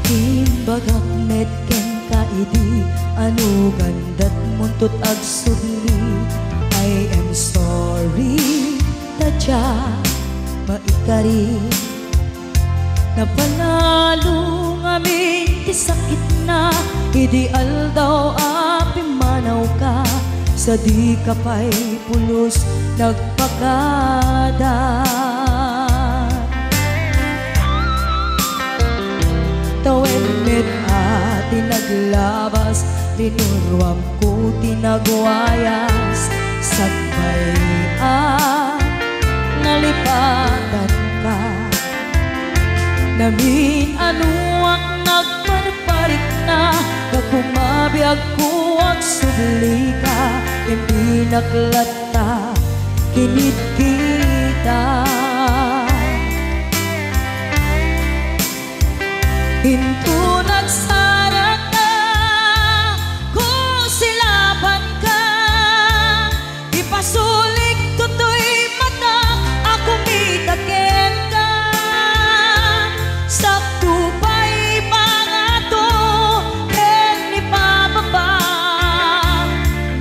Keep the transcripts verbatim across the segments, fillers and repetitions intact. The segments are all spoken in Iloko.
Imbagak met kenka idi, ano gandat muntot agsubli. I am sorry, tadya, maikari. Napanalo ngamin ti sakitna, idi aldaw a pimmanawka, sadika pay pulos nagpakada. Tawen met a ti naglabas, linuruamko ti nagwayas, sakbay a nalipatanka. Namin-anoak nagparparikna, gapu mabiagko agsublika, ken binaklat ta kinidkita. Inton agsarakka, kusilapanka, ipasulik toy mata a kumita kenka. Sakto pay pangato ken ipababa,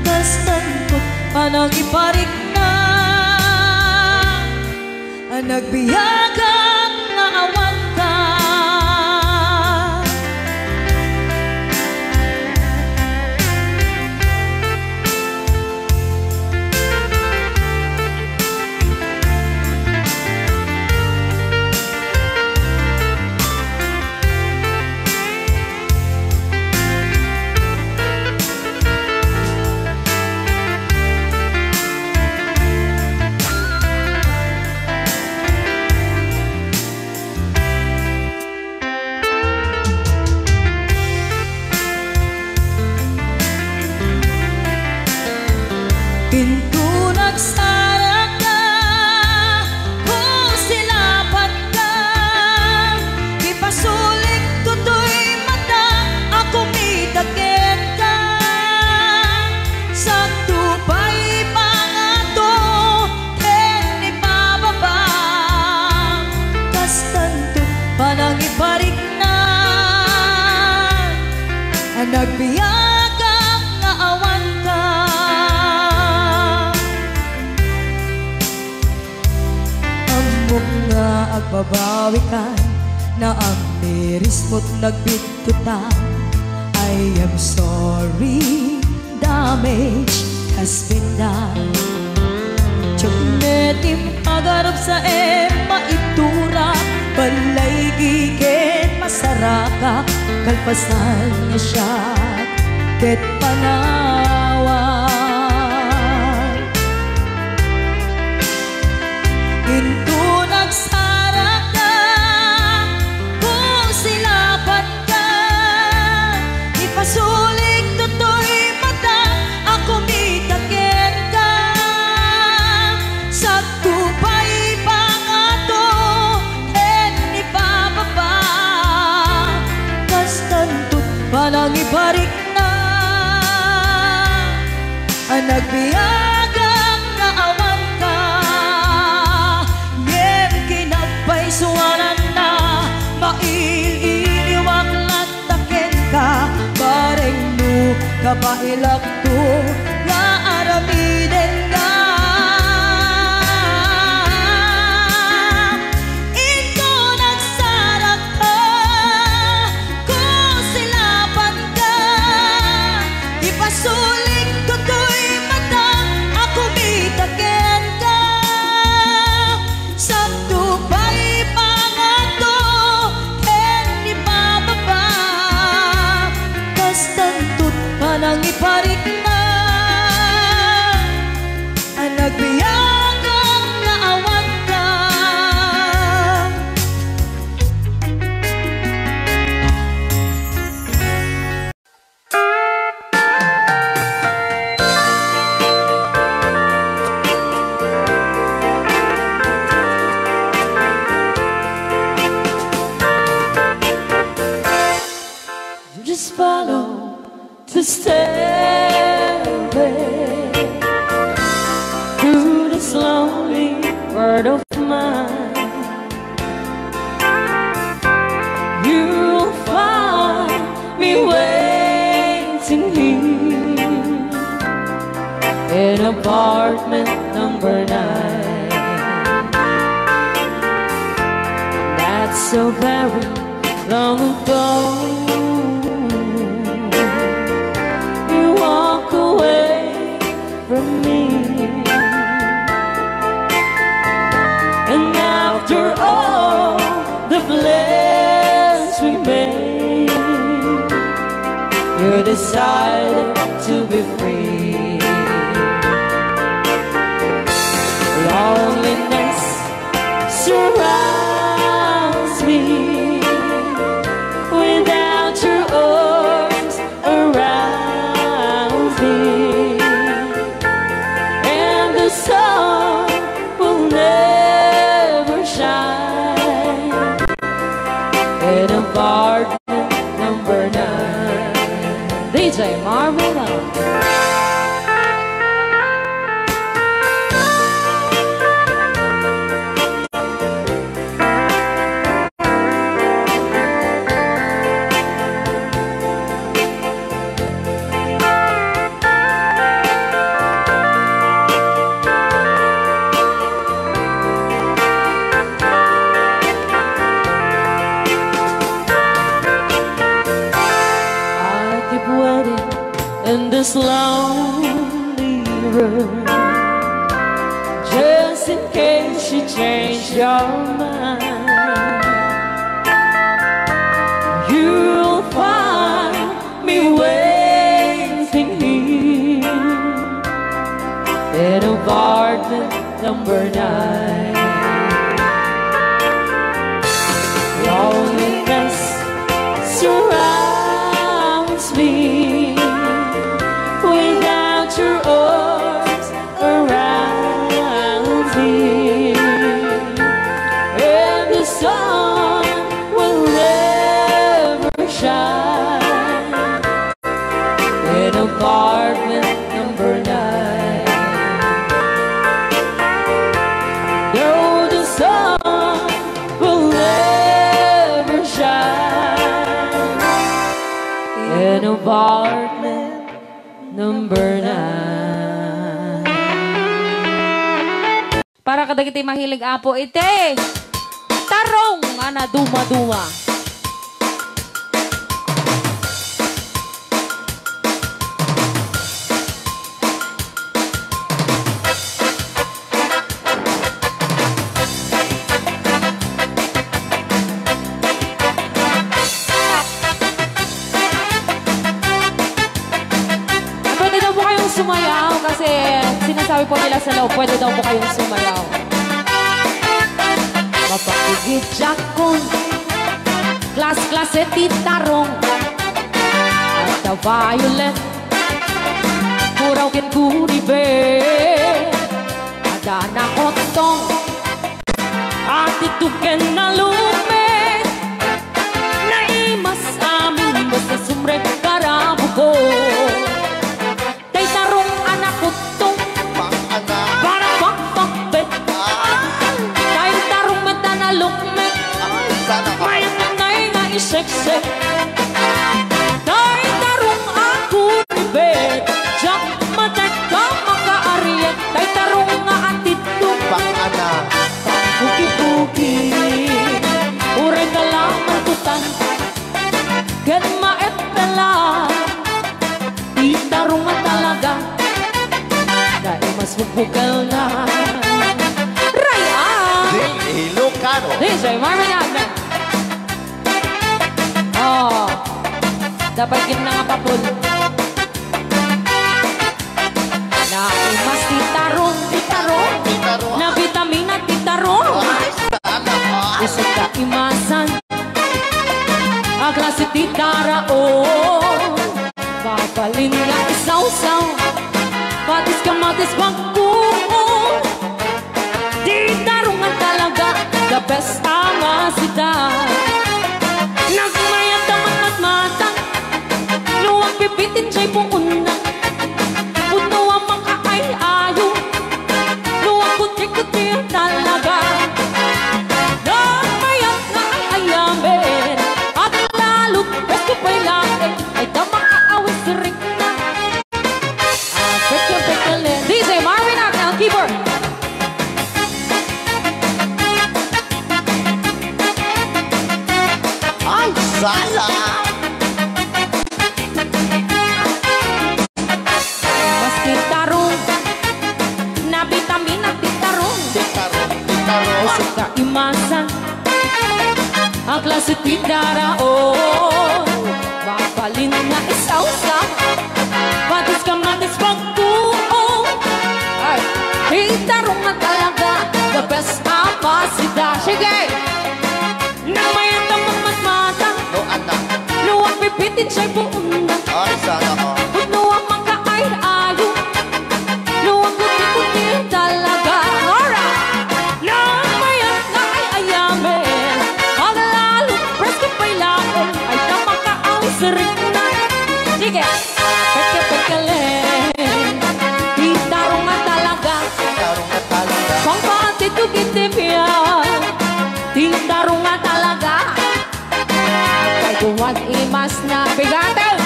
kastanto panangiparikna. Nagbiagak nga awanka. Inton agsarakka, kusilapanka, ipasulik toy mata a kumita kenka. Sakto pay pangato ken ipababa, kastanto panangiparikna. Nagbiagak nga awanka. Ammok nga agbabawikan, naamirismo't nagbitkutan. I am sorry, damage has been done. Diak met impagarupsaem maitura, ballaygi ken masarakak, kalpasan nga siak ket panawan. Inton agsarakka, kusilapanka, ipasulik toy mata a kumita kenka. Sakto pay pangato ken ipababa, kastanto panangiparikna. Nagbiagak nga awanka, ngem kinapaysuananna, mail-iliwak latta kenka, bareng no kabaelakto nga aramidenka. Inton agsarakka, kusilapanka, ipasulik toy mata a kumita kenka. Sakto pay pangato ken ipababa, kastanto panangiparikna. Nagbiagak nga awanka. Just follow the stairway through this lonely world of mine. You'll find apartment number nine. That's so very long ago. You walk away from me. And after all the plans we made, you decided to be free. Loneliness surrounds me without your arms around me, and the sun will never shine in apartment number nine. D J Marvin. I keep waiting in this lonely room, just in case you change your mind. You'll find me waiting here in apartment number nine. Loneliness surrounds me without your arms around me, and the sun will never shine in apartment number nine. Though the sun will never shine in apartment number nine. Para kadagiti mahilig, Apo, iti tarong nga naduma-duma. Pwede daw po kayong sumayaw kasi sinasabi po nila sa loob, pwede daw po kayong sumayaw. Mapakigidjakon, klas-klase ti tarong. Adda violet, puraw ken gunibe. Adda nakottong, atitog ken nalukmeng. Naimas amin basta sumrek para buko. Tay tarong a nakottong, pang-ana, para pagpakbet. Ah. Tay tarong met a nalukmeng. Ay, sana all. Maipnay nga iseksek. Tay tarong a gunibe, diak matek a makaariek. Tay tarong nga atitog, pang-ana, pangbukibuki. Uray nga laman tutan ken maepela. Ti tarong a talaga, naimas mo bukel na. Ray-an! Ding Ilocano. D J Marvin Abner. Oh, dapat gid na nga papul. Naimas ti tarong, ti tarong. Ti tarong. Nabitamina ti tarong. Ay, sana all. Isut kaimasan a klase ti tarong. Mabalin nga isawsaw, patis, kamatis, bangkong. Ti tarong nga talaga, the best a masita. Nagmayat a matmatmata, no agbibitin jay puonna. Pudno a makaay-ayo, no agkutikuti talaga. Nagmayat nga ay-ayamen, aglalot, bes ko pay laeng, ay da makaawis rikna. Ah, pekyo, pekyo, le. D J Maski tarong, nabitamina ti tarong. Ti tarong, ti tarong. Sika imasan, a klase ti daraon. Mabalin nga isawsaw, patis ka matis pagtuo. Ay. Ti tarong nga talaga, the best a masida. Sige! Nang mayat a magmatmata. No, anak. No, ang pipitin siya'y buong na. Ay, sana all. Pudno ang makaay-ayo. No, ang kuti-kuti talaga. Alright. Nang mayat nga ay ayamen. Agalalo, presko pay laeng. Ay, ta makaaw sirin na. Sige. Peke-pekele. Ti tarong nga talaga. Tarong nga talaga. Pangpatitog iti biag. Ti tarong nga talaga. Kay duman imas na bigaten.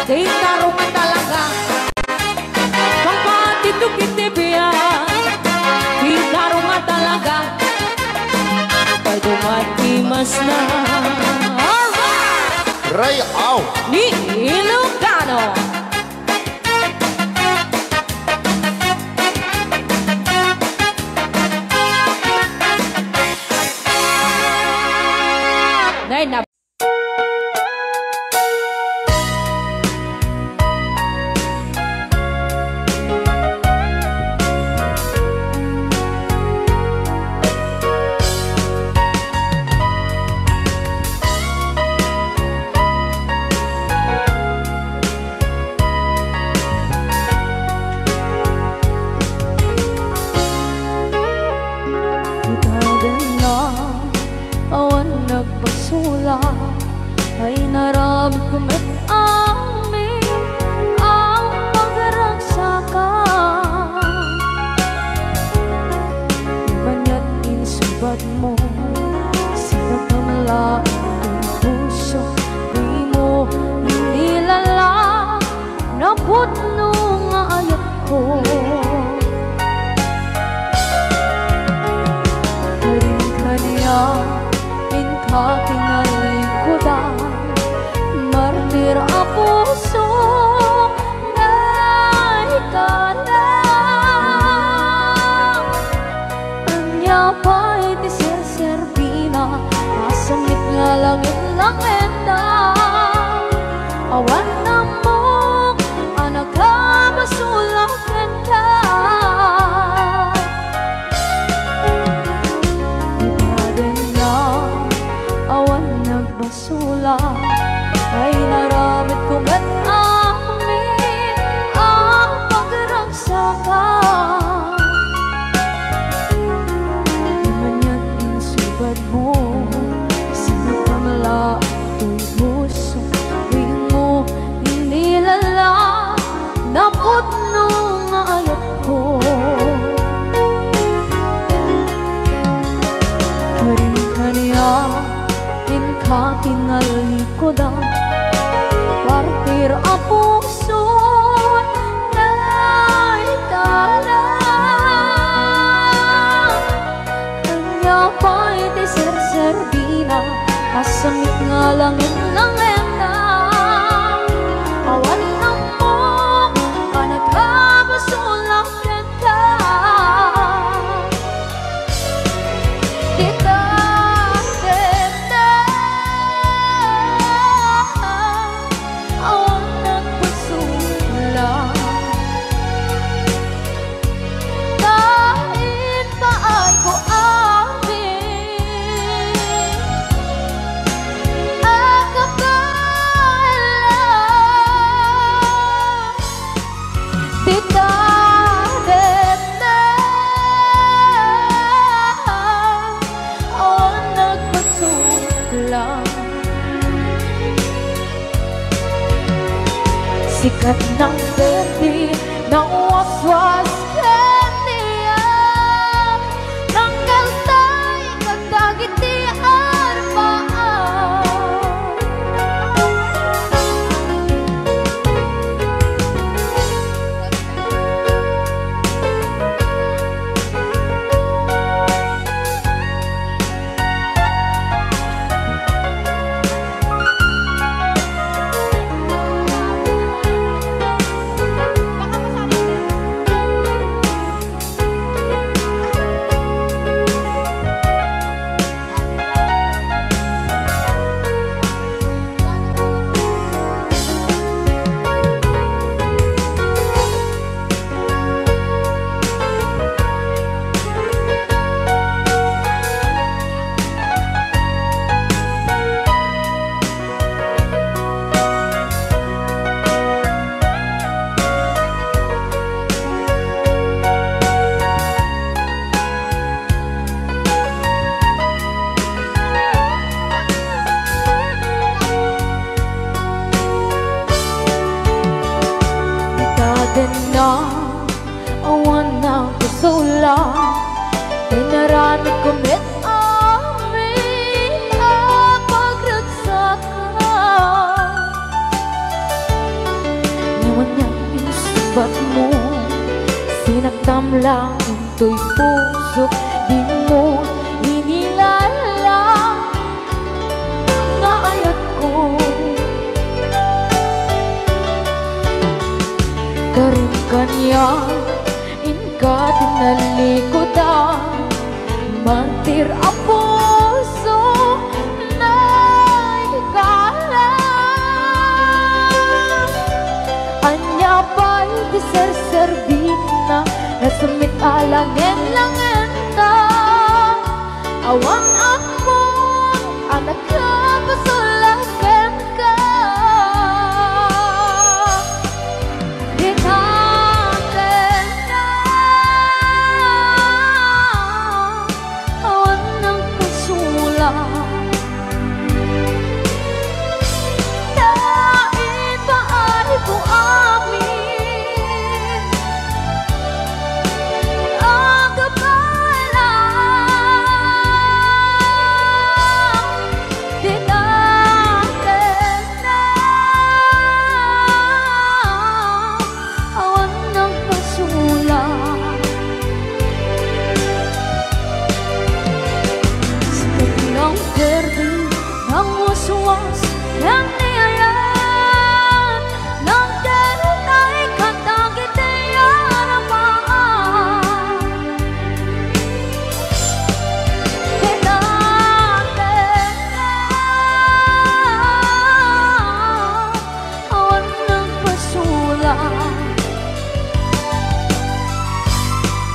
Ti tarong nga talaga. Pangpatitog iti biag. Ti tarong nga talaga. Kay duman imas na. Alright! Ray, aw! Ni Ilocano. Nay, na- Itaden na awan nagpasulak, ay naramid ko met amin ang pagragsakan. Maniat insubad mo, sinakamla ang puso, di mo nilala. Napudno nga ayatko. Karin kaniak, inka kinalingkodan, martir a puso, naikana. Ania pay ti serserbina, a sangit nga langit-langitda. Awan ammok a nakabasolak kenka. Itaden na awan nag- basula, ay naramid ko met amin a pagragsakan. Maniat insubad mo, sinakamla toy puso, di mo nilala. Napudno nga ayatko. Karin kaniak, inka kinalingkodan, partir a puso, naikana. Ania pay ti serserbina, a sangit nga langit-langitda. Awan ammok a nakabasolak kenka. Dita, dita, awan nagpasulak. Kain paay ko amin a kabaelan. Dita, dita, awan nagpasulak. Sikat ng berde, nawaswas kaniak, nangkaltay kadagiti arbaam. Toy pusok, dimo inilala nga ayatko. Karim kaniak, inka ti nalikudan, martir a puso naikala. Ania pay ti serserbina, nasemmit a langen-langenta. Awan ammon a nakapasulak kenka. Dita tenna, awan nagpasulak. Ta ipaay ko amin a kabaelam. Dita tenna, awan nagpasulak. Sika ti nangperdi, nangwaswas, ken ni ayat, nangkerut a ikanta iti arapan. Dita tenna, awan nagpasulak.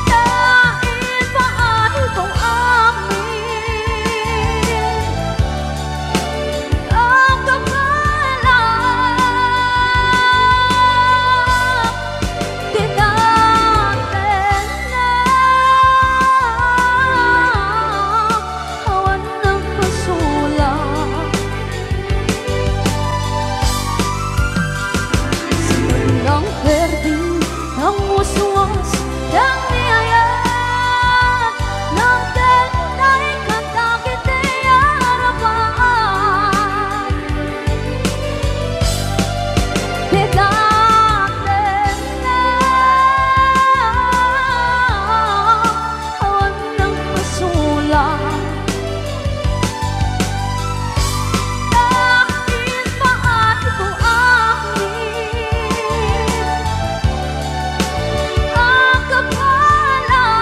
Ta ipaay ko amin a kabaelam. Dita tenna, awan nagpasulak. Sika ti nangperdi, nangwaswas, ken ni ayat, nangkerut a ikanta iti arapan. Dita tenna, awan nagpasulak. Ta ipaay ko amin a kabaelam.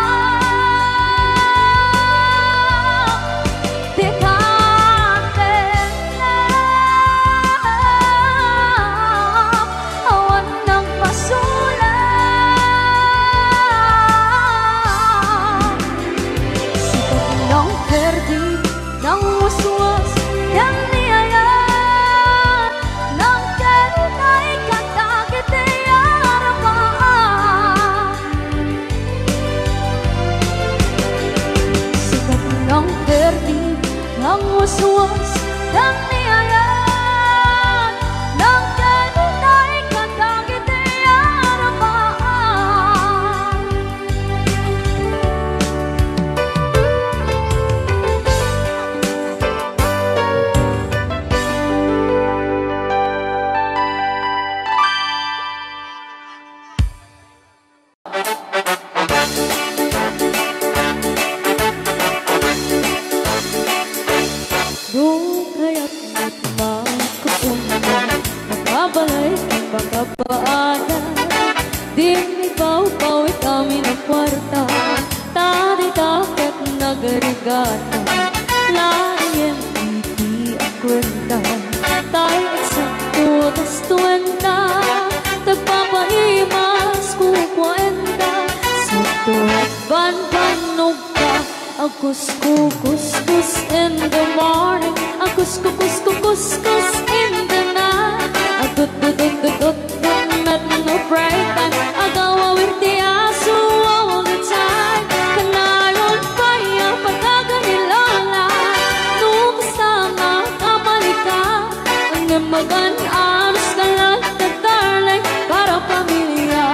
Dita tenna, awan nagpasulak. Sika ti nangperdi, nangwaswas, ken ni ayat, nangkerut a ikanta iti arapan. Sika ti nangperdi, nangwaswas, ken ni ayat, nangkerut a ikanta iti arapan. No kayat met makapunda, makabalay ken makapaada, dinmi pawpawit amin a kuarta, ta dita ket nagrigata, laeng iti a kuenta, tay eksakto gastuenta, tagpapaimas kukuenta, sakto banbannog Agkuskuskus in the morning, agkuskuskuskus in the night, agdutdutdutdut met no bright time, agawawir ti aso all the time. Kanayon pay a pagkakan ni Lola, no kasta nga kamalika, ngem magan-anos ka latta, darling, para pamilya.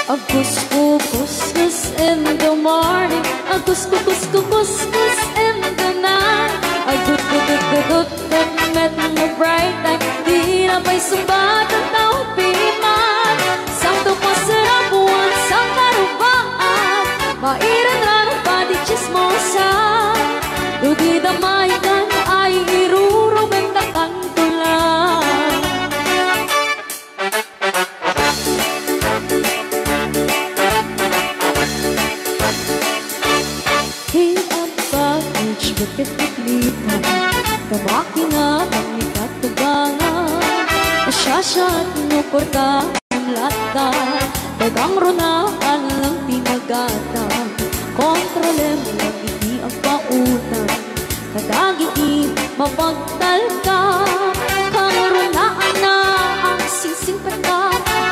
Agkuskuskus in the morning, agkuskuskuskus in the night, agdutdutdutdut met no bright time, di na pay sungbat a tao piman. Sakto, pasarabuan, sangkarubak, nga pangikatubangan. Siasat no porka ang lata, dagang runaan lang ti magatang. Kontrolem lang iti agpautang kadagiti mapagtalka. Kangrunaanna ang singsingpetda,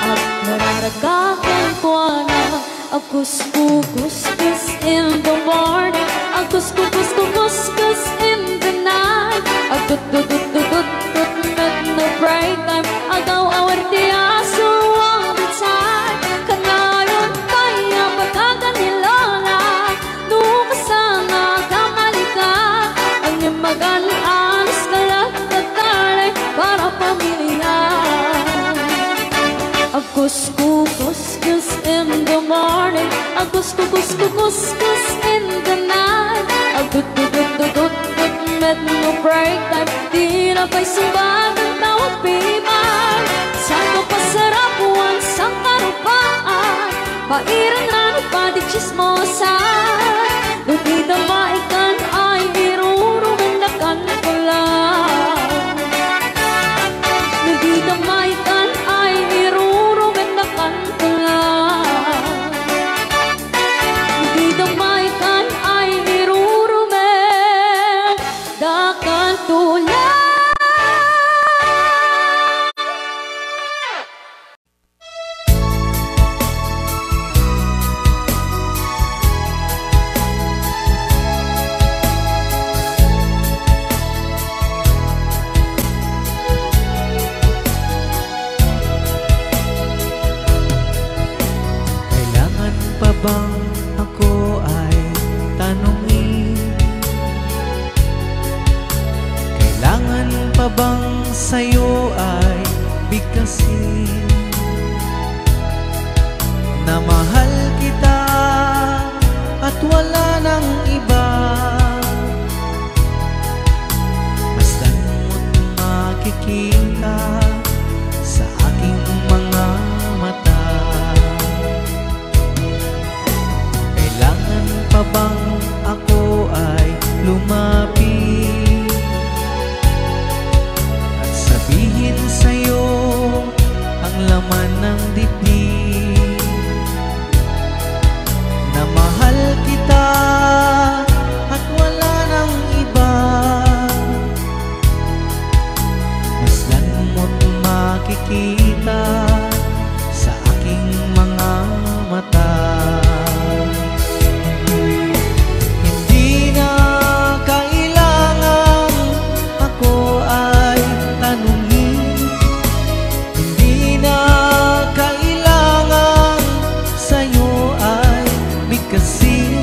agnararagka kenkuana. Agkuskukuskus in the morning, agkuskukuskuskus in the night. Agtutututututut met no break time. Agaw-awir ti aso all the time. Kanayon pay a pagagan ni Lola, no kasano a kamalika. Ang imagan alas kalat na tarde para pamilya. Agkuskukuskus in the morning, agkuskukuskuskus in the night. Agtutututututut met no break time. Di na pay sumbagan tawag pimay. Sa kapasarapuan, sa karupaan, pairan-ran padi chismosan. No dita maikan ay irurumendakan ko lang. No dita maikan ay irurumendakan ko lang. No dita maikan ay irurumendakan ko lang. Kailangan pa bang ako ay tanungin? Kailangan pa bang sa'yo ay bigkasin na mahal kita at wala nang iba? Masdan mo't makikita sa aking mga mata. Kailangan pa bang ako ay lumapit at sabihin sa'yo ang laman ng dibdib, na mahal kita at wala nang iba? Masdan mo't makikita sa aking mga mata. Hindi na kailangan ako ay tanungin. Hindi na kailangan sa'yo ay bigkasin.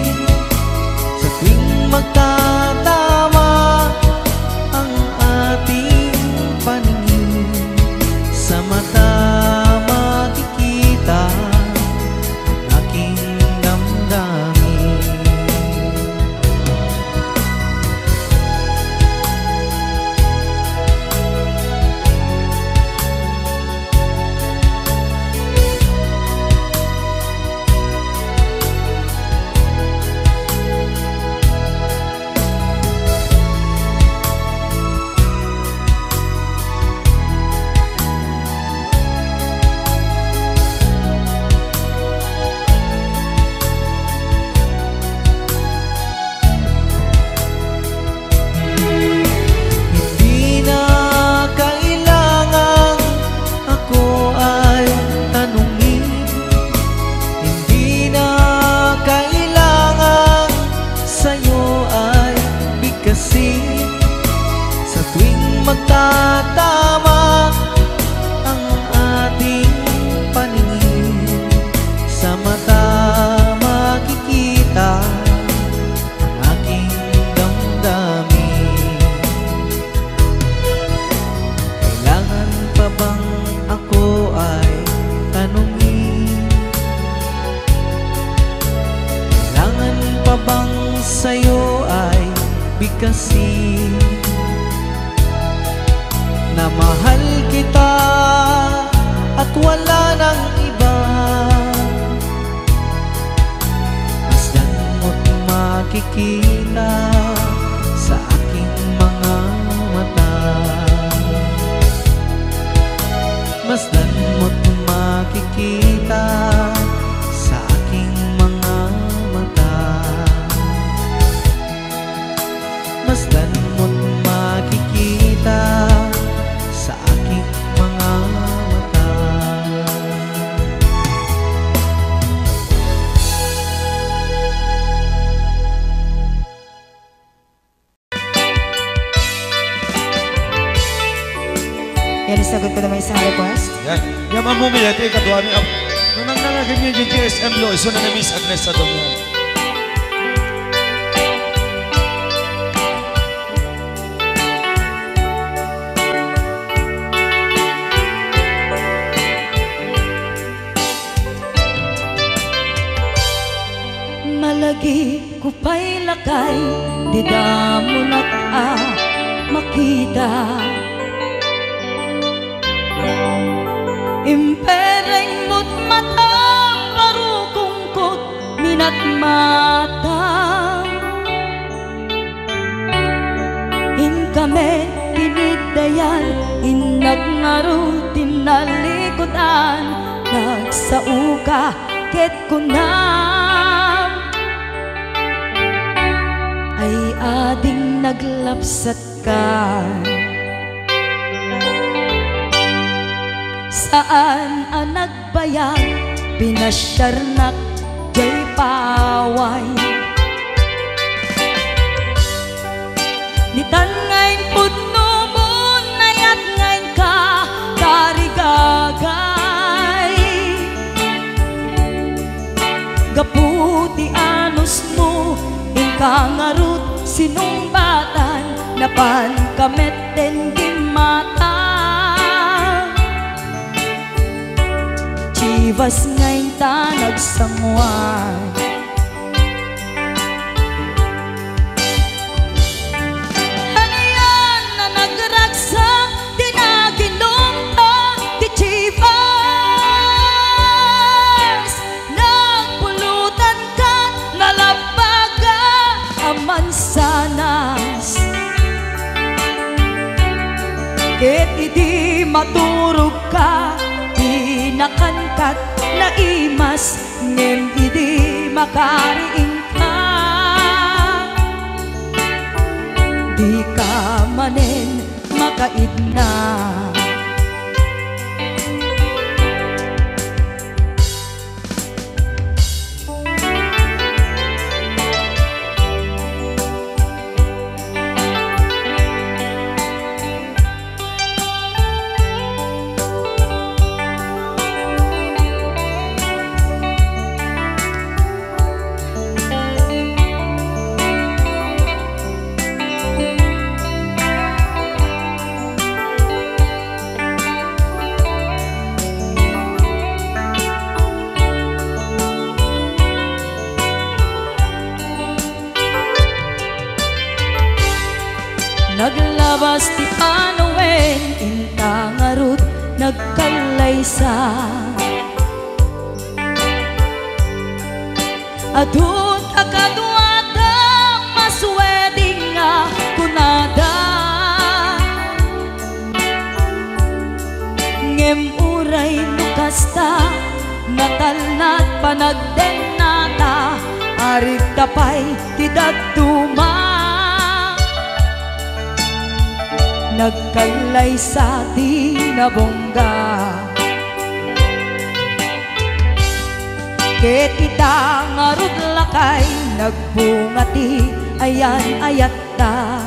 Sa tuwing magtatama ang ating paningin, sa mata makikita ang aking damdamin. Hindi na kailangan ako ay tanungin. Hindi na kailangan sa'yo ay bigkasin. Sa tuwing magtatama ang ating paningin, sa mata makikita ang aking damdamin. Kailangan pa bang ako ay tanungin? Kailangan pa bang sa'yo ay bigkasin na mahal kita at wala nang iba? Masdan mo't makikita sa aking mga Masdan mo't makikita sa aking mga mata. Masdan mo't makikita sa aking mga mata. Yan, isagot ko naman isang request. Yan. Yan, Ma'am Mumi, ito ikaduami. Nang nangagin niya yung G S M Lo, iso na ni Miss Agnes sa Domingo. Malagi ko pay lakay, dida monak a makita. Impereng mo't matam, barukongkot minatmata. Inka met kiniddayan, innak ngarud ti nalikudan, nagsaoka ket kunam, ay ading naglapsatka. Saan a nagbayag, pinasiarnak jay paway. Nitan nga impudno mo, nayat nga inka tarigagay. Gapu ti anusmo, inka ngarud sinungbatan, napanka met ti gimmata. Chivas nga inta nagsanguan. Anian a nagragsak ti naginumta ti Chivas. Nagpulutanka nga labbaga a mansanas. Ket idi maturogka, dinakan ket naimas, ngem idi makariingka, dika manen makaidna. Naglabas ti panawen, inta ngarud nagkallaysa. Adu ta kaduada, maswedding nga kunada. Ngem uray no kasta, natalna ti panagdennata, arigta pay ti dadduma. Nagkallaysa ti nabungga. Ket ita ngarud lakay, nagbunga ti ayan-ayatta.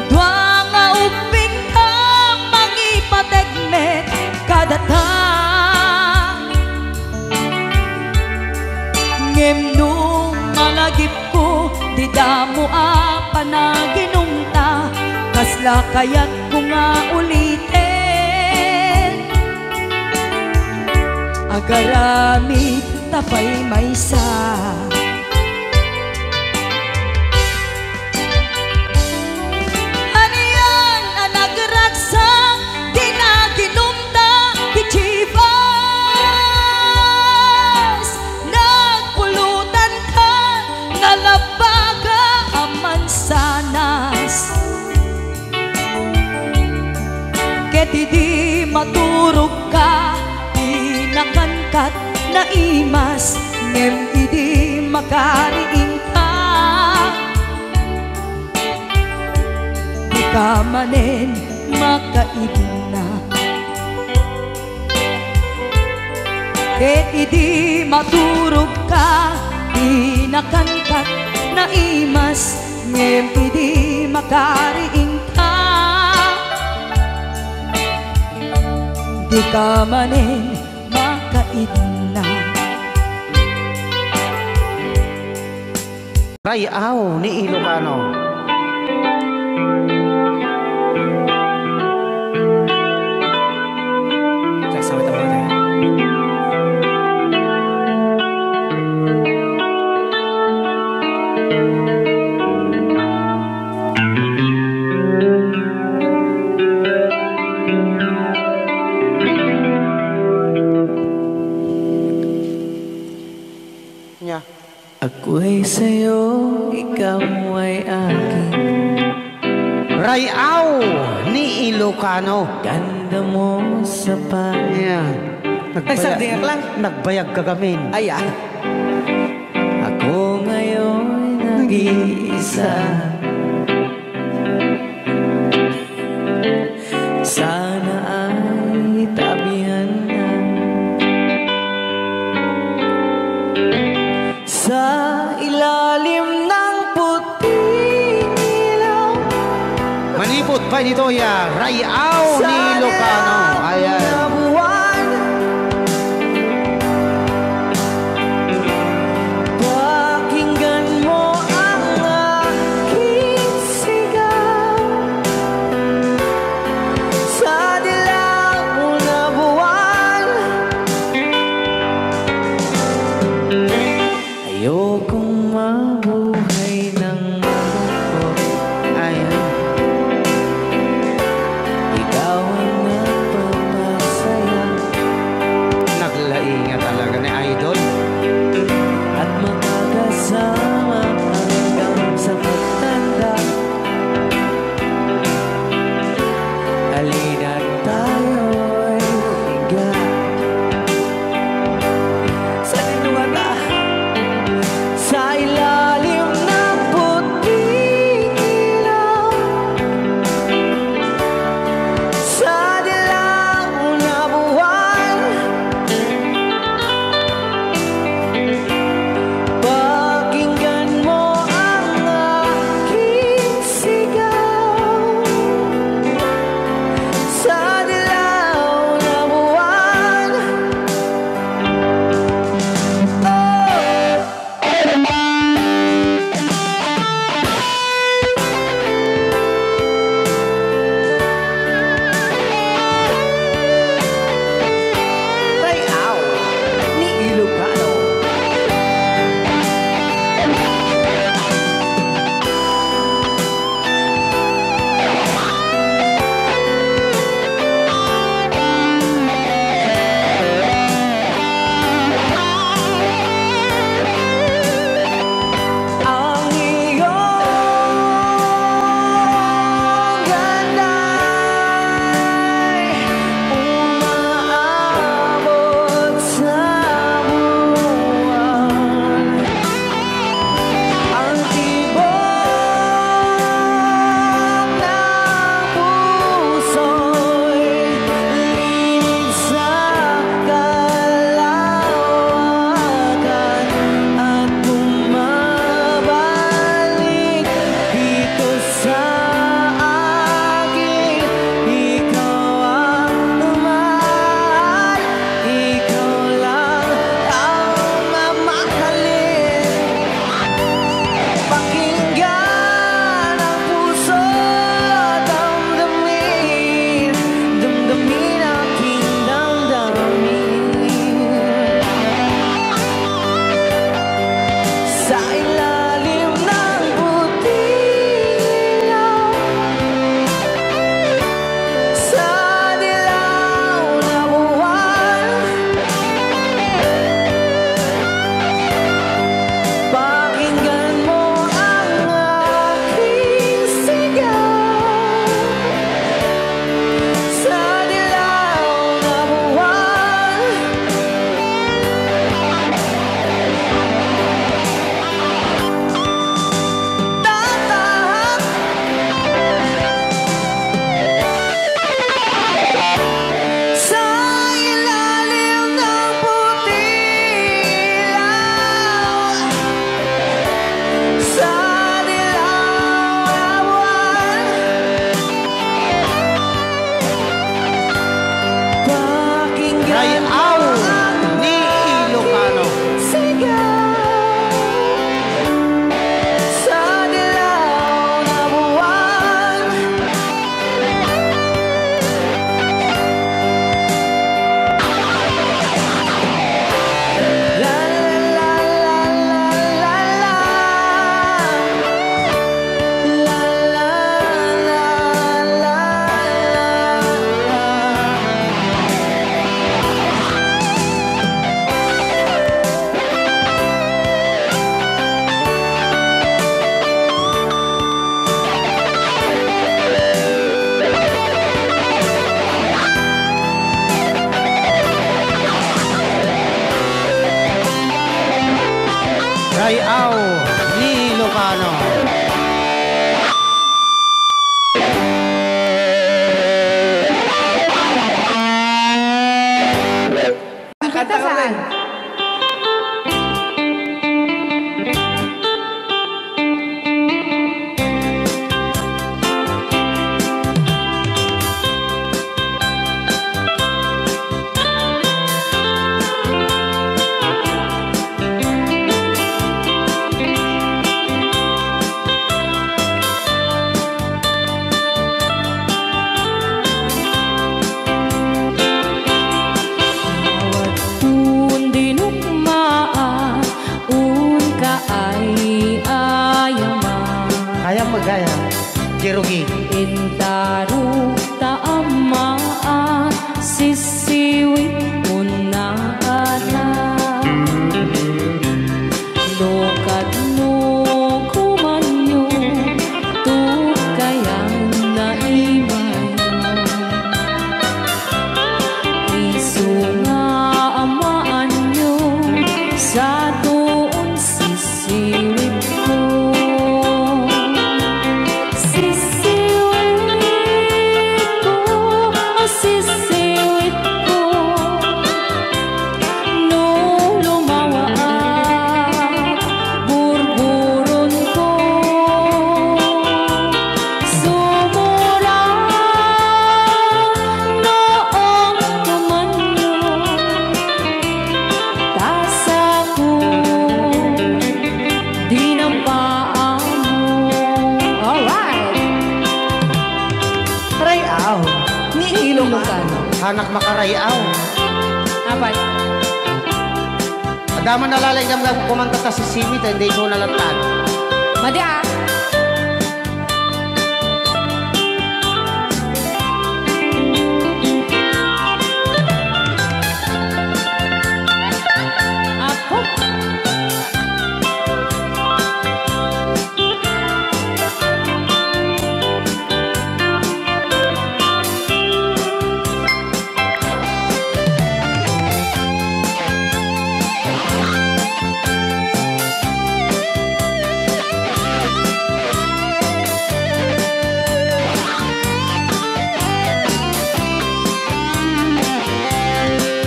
Dua nga ubbingta, mangipateg met kadata. Ngem no malagipko, dida mo a panaginumta, kasla kayatko nga uliten? Agaramidta pay maysa. Anian a nagragsak ti naginumta ti Chivas? Nagpulutanka nga labbaga a Ket idi maturogka, di nakankat naimas, ngem idi makariingka, dika manen makaidna. Ket idi maturogka, di nakankat naimas, ngem idi makariingka, dika manen makaidna. Ray-aw ni Ilocano. Nya. Ako'y sa'yo, ikaw ay akin. Ray-aw ni Ilocano. Ganda mo sa pa- Ayan. Ay, Nagbayag, sardinak lang. Nagbayag ka gamin. Ay, ah. Ako ngayon nag-iisa. Sana ay tabihan na sa ilalim ng puting ilaw. Manipod pay ni Toya, Ray-aw ni Ilocano. Ayan. Pakinggan mo ang aking sigaw sa dilaw na buwan. Ayokong mabuhay ng malungkot. Ay, ay. Ikaw ang nagpapasa- Jerugi. Intarukta a maasiwit unna a ta. No kadno komanyo, tugkayan na imaymo. Isu nga amaanyo, sato un sisiwitko. Sisiwitko, sisiwitko. No lumawaak, burburonko. Sumurang no agtumanyo, ta sako, dinampaammo. Alright! Ray-aw, ni Ilocano. Hanak makarayaw. Apay? Adda man nalaing gamgam kumanta ta sisiwit, eh, hindi ko nalattan. Madi, ah. Apo.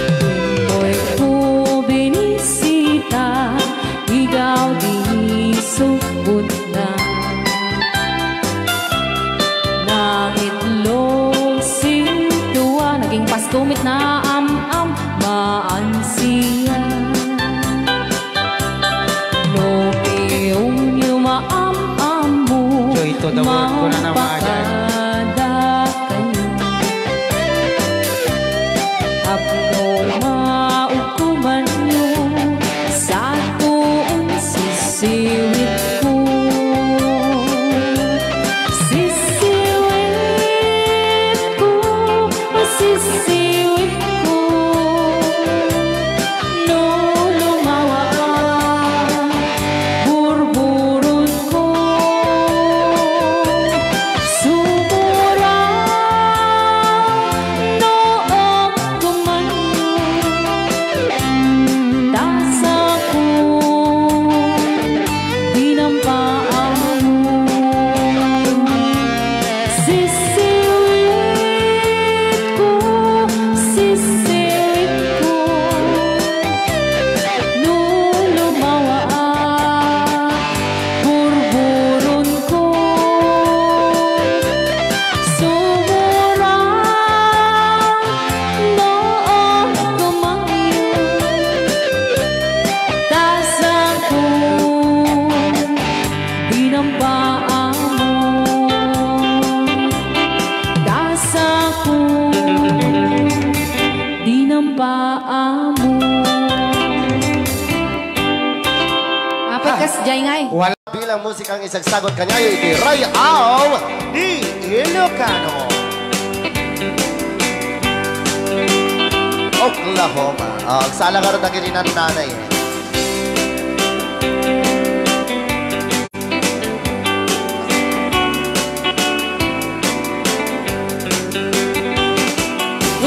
Immoy ko binisita, igaw di subot na. Nangitlog sintua, naging Pasko met na am-am, maansiya. No piongyo maam-ammo, Joy to the world, kuna na, mga dyan. Mapakada kayo. Apno maukumanyo, sato un sisiwitko. Sisiwitko, sisiwitko. No lumawaak, burburonko. Sumurang no agtumanyo, ta sako, dinampaammo. Sisiwitko, sisiwitko. No lumawaak, burburonko. Sumurang no agtumanyo, ta sako, dinampaammo. Ta sako, dinampaammo. Apat kas jay ngay. Wala bilang musikang isagsagot kaniayo iti Ray-aw ni Ilocano. Oklahoma. Ah, agsala ngarud dagiti nannanay.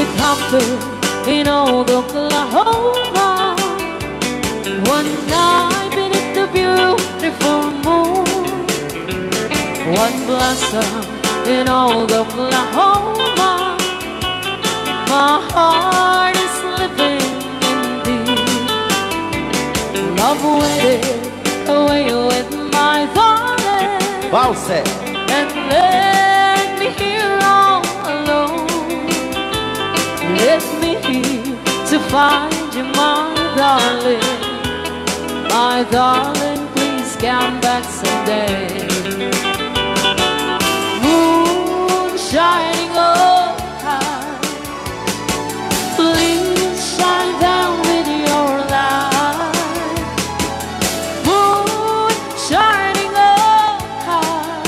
It happened in old Oklahoma. One night beneath the beautiful moon, one blossom in old Oklahoma. My heart is living indeed. Love waited away with my darling. Valse. And left me here all alone. Left me here to find you, my darling. My darling, please come back someday. Moon shining overhead, please shine down with your light. Moon shining overhead,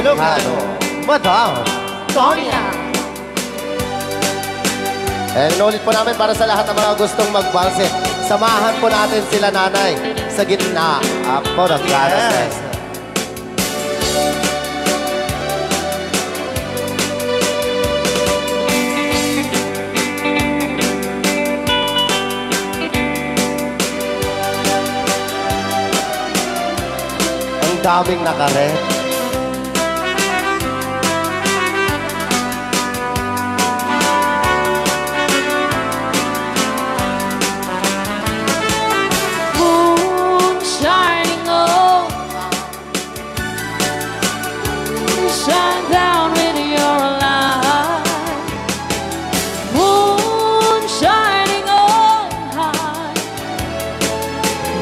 Ilocano, Madam Sonia. Eh, inulit po namin para sa lahat ng mga gustong magbalse. Samahan po natin sila nanay sa gitna. Apo, nagkano, yes. Ang daming nakaret. Moon shining on, shine down with your light. Moon shining on high.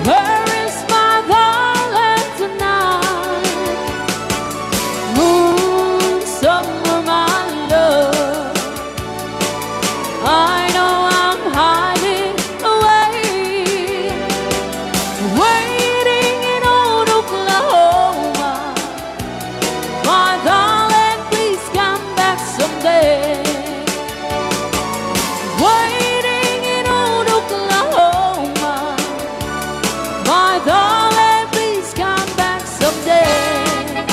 Where is my darling tonight? Moon, somewhere, my love. I know I'm hiding away, waiting in old Oklahoma. My darling, please come back someday. Waiting in old Oklahoma. My darling, please come back someday.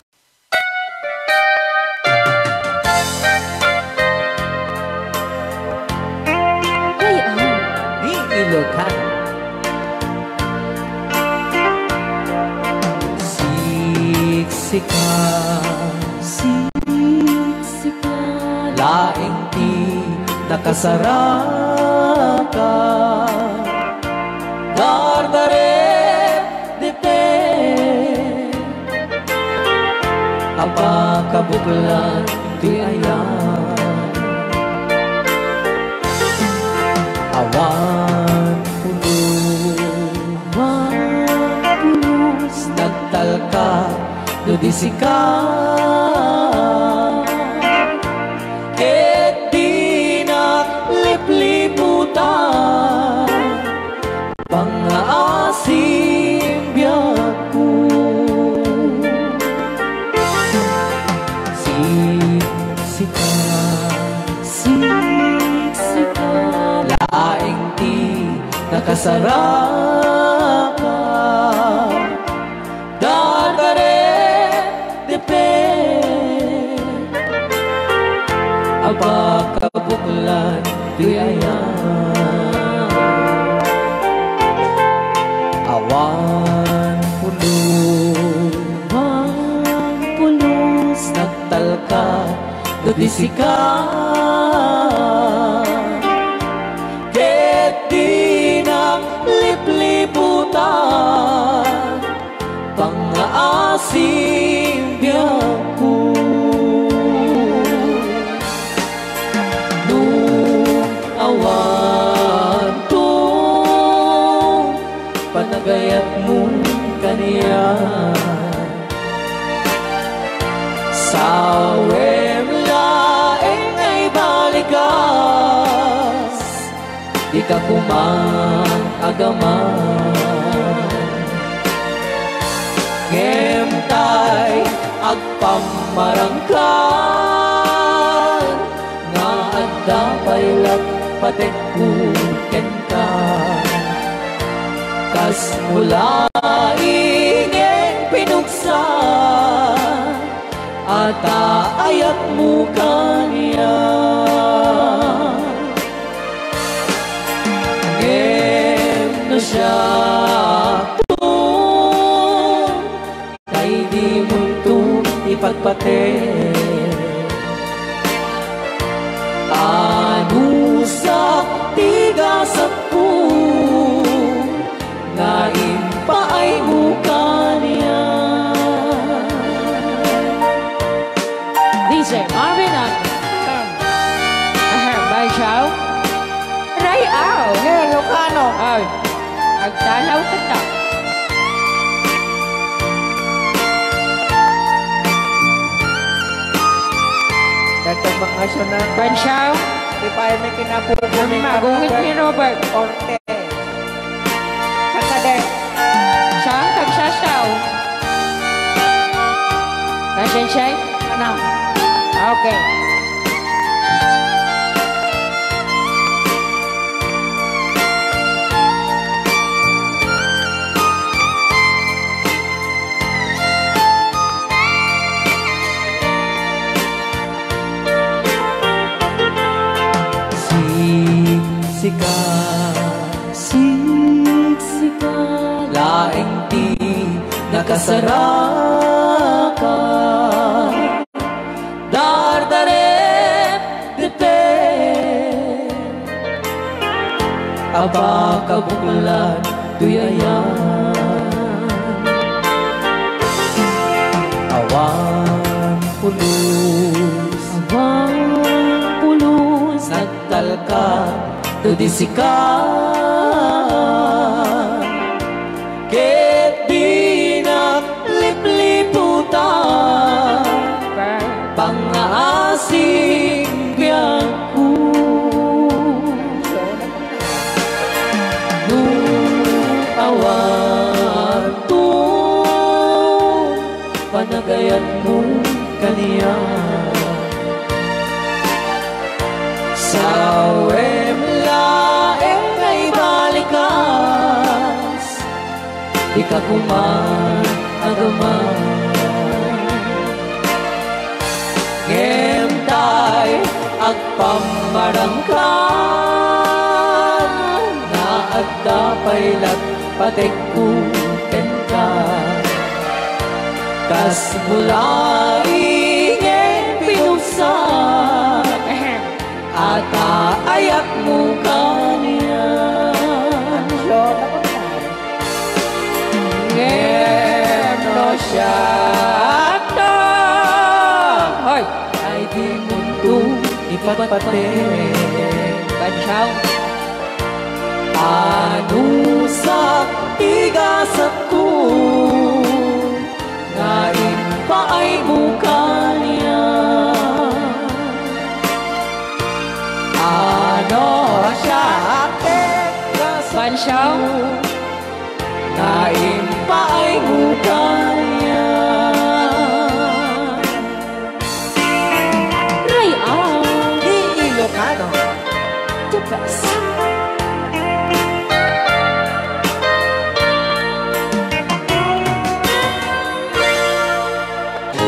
Play on. Ni Ilocano. Siksika, siksika, laeng ti nakasaraka. Dardarep dete a pakabuklan ti ayan. Awan pulos, awan pulos, nagtalka no di sika. Ket dinak lipliputan pangngaasim biagko. Siksika, siksika, laeng ti nakasaraka. Dardarep dete a pakabuklan ti ayan. Awan pulos, awan pulos, nagtalka no di sika. Ket dinak lipliputan pangngaasim biagko. No awanto panagayatmo kaniak, sawem laeng nga ibalikas. Dika koma agaman. Ngem tay agpammarangkan nga adda pay lappatekko kenka. Kasmo laeng pinuksa a taayatmo kaniak. Ngem no siakto, tay dimonto ipatpateg. Anusak ti gasatko nga impaaymo kaniak. D J Marvin ang Ahem, Bansiaw. Ray-aw. Ilocano. Ay, agtalaw kita. Dagdag mga suna. Bansiaw. Di pa ay may kinapupo ni Mama, gungit ni Robert. Orte. Kakadek. Saan? Tagsasaw. Nasaan siya? Na. Okay. Siksika, siksika, laeng ti nakasarakan. Dardarep, depet, a pakabuklan toy ayan. Awan pulos, awan pulos, nagtalka to di sika. Ket dinak lipliputan pangngaasing biagko. No awan to panagayatmo kaniak, sawem laeng nga ibalikas. Dika koma agama. Ngem tay agpammarangkan nga adda pay latpatekko kenka. Kas bulaing pinugsa, a taayakmo kaniak. Ngem no siak, hoy, ay dimonto ipatpateg. Bansaw. Anusak ti gasatko nga impaaymo kaniak. Ano siak ket kasano nga impaaymo kaniak. Ray-aw. Ni Ilocano. The best.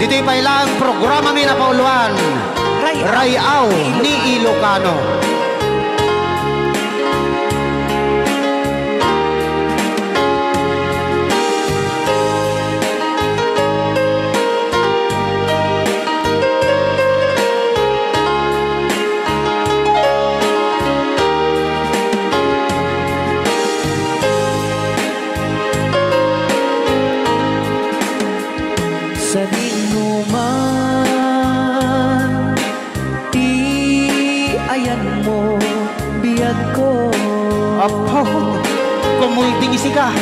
Ditoy pay laeng programa mi napauluan, Ray-aw. Ray-aw ni Ilocano. Sadinoman ti ayanmo, biagko. Apo, kumulding isika.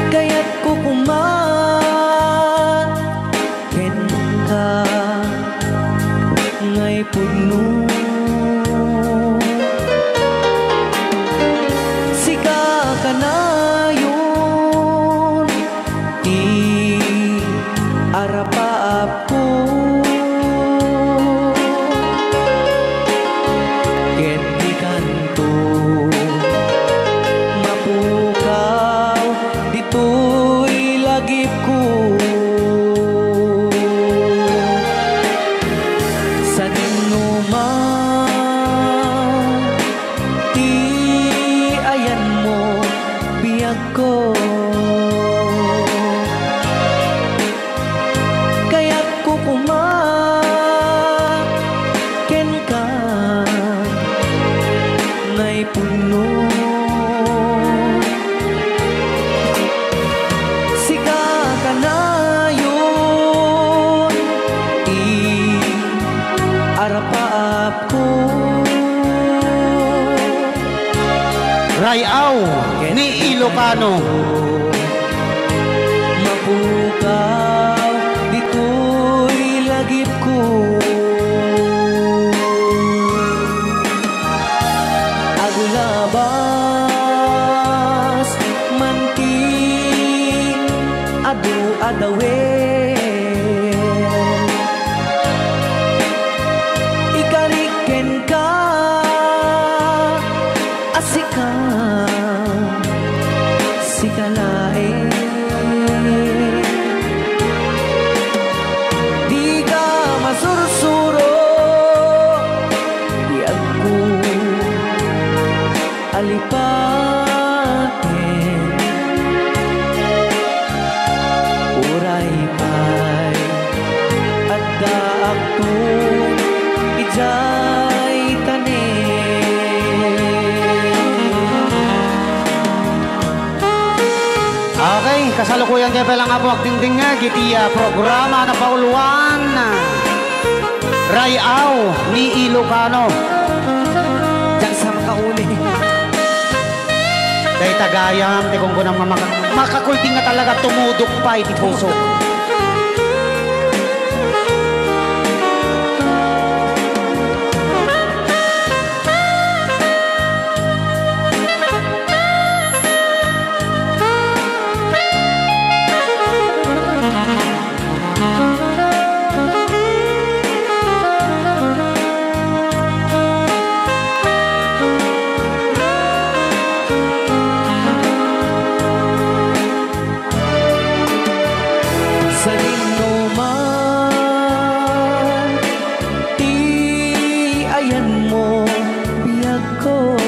Kayatko koma kenka ngay pudno. Sika kanayon ti arapaapko. Ket dikanto mapukaw ditoy lagipko. Sadinoman ti ayanmo, biagko. Kayatko koma kenka ngay pudno. Sika kanayon ti arapaapko. Ray-aw ni Ilocano. Mapukaw ditoy lagipko. Aglabas man ti adu a dawel. Ka, a sika, sika laeng. Dika masursuro, biagko, alipaten. Uray pay addaakto idiay tanem. Okay, kasalukuyan tayo pala nga po agdingdingag iti, ah, programa na pauluan, Ray-aw ni Ilocano. Diyan sa makauli. Dayta gayam, ti kunkunam nga maka-, makakulting nga talaga tumudok pay ti puso. Sadinoman ti ayanmo, biagko.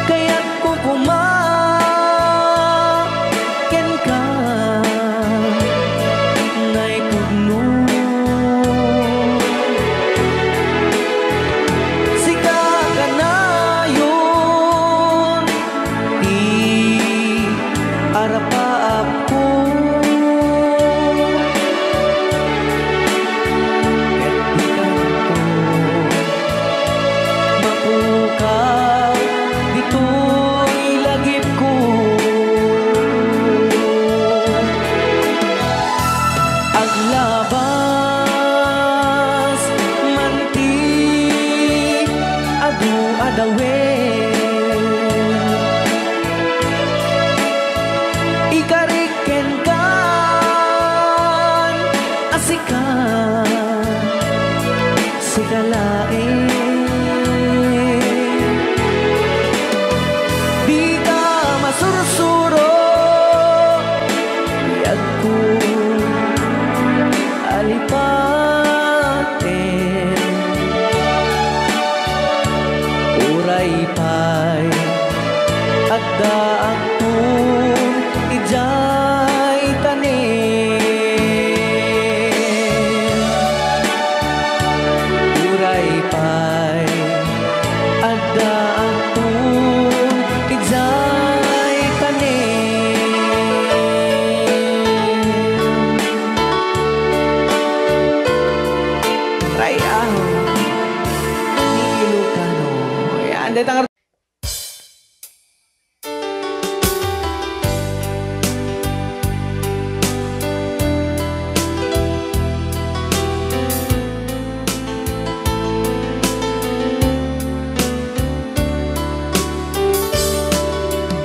Kayatko koma kenka, naipudno. Sika kanayon ti arapaapko. Ket dikanto mapukaw ditoy lagipko. Aglabas man ti adu a dawen, ikarik kenkan a sika, sika laeng. Dika masursuro, biagko, alipaten. Uray pay addaakto idiay tanem. Uray pay addaakto idiay tanem. Ray-aw ni Ilocano. Ayan, dayta nga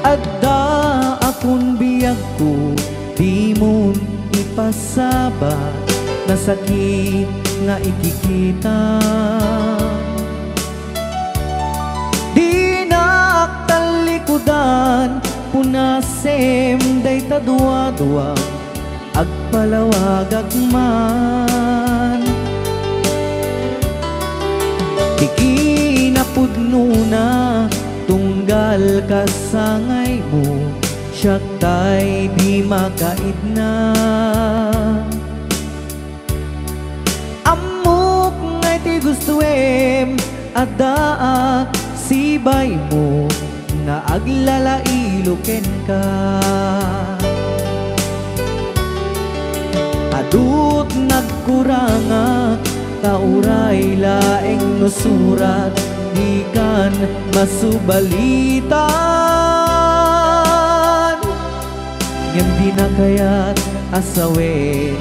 Addaakon biagko, dimon ipasabat, nasakit nga ikikita. Dinak tallikudan, punasem dayta duadua, agpalawagak man. Ti kinapudnona, tunggal kasangaymo, siak tay di makaidna. Ammok nga iti gustoem, addaak sibaymo nga aglalailo kenka. Adut nagkurangak, ta uray laeng no surat, dikan masubalitan. Ngem dina kayat a sawen